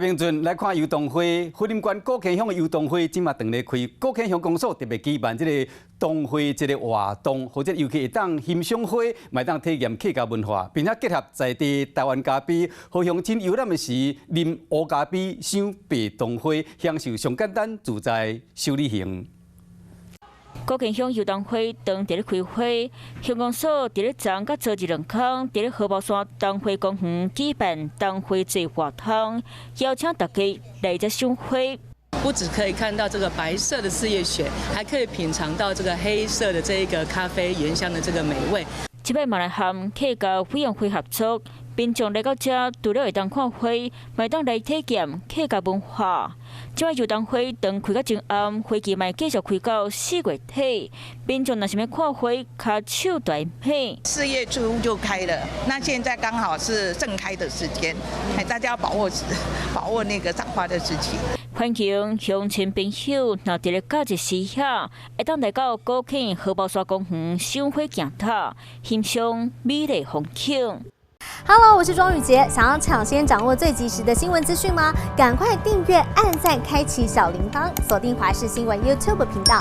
明俊來看油桐花，雲林縣古坑鄉的油桐花這馬當咧開，古坑鄉公所特別舉辦這个桐花節的活動，予這遊客會當欣賞花，嘛會當體驗客家文化，並且結合在地台灣咖啡，予鄉親遊覽的時啉烏咖啡、賞白桐花，享受上簡單自在小旅行。古坑鄉油桐花當佇咧開花，鄉公所佇咧昨佮昨日兩工，佇咧荷包山桐花公園舉辦桐花節活動，邀請大家來遮賞花。不只可以看到這個白色的四葉雪，還可以品嘗到這個黑色的這一個咖啡原香的這個美味。這擺嘛來和客家委員會合作，民眾來到遮，除了會當看花，嘛會當來體驗客家文化。這擺油桐花當開甲真暗，花期嘛會繼續開到4月底。民眾若想欲看花，跤手就愛猛。 4月初就開了，那現在剛好是盛開的時間，大家要把握把握那個賞花的時期。歡迎鄉親朋友，若佇咧假日時下，會當來到古坑荷包山公園賞花行塔，欣賞美麗風景。 Hello，我是莊宇傑，想要搶先掌握最及時的新聞資訊嗎？趕快訂閱、按讚、開啟小鈴鐺，鎖定華視新聞 YouTube 頻道。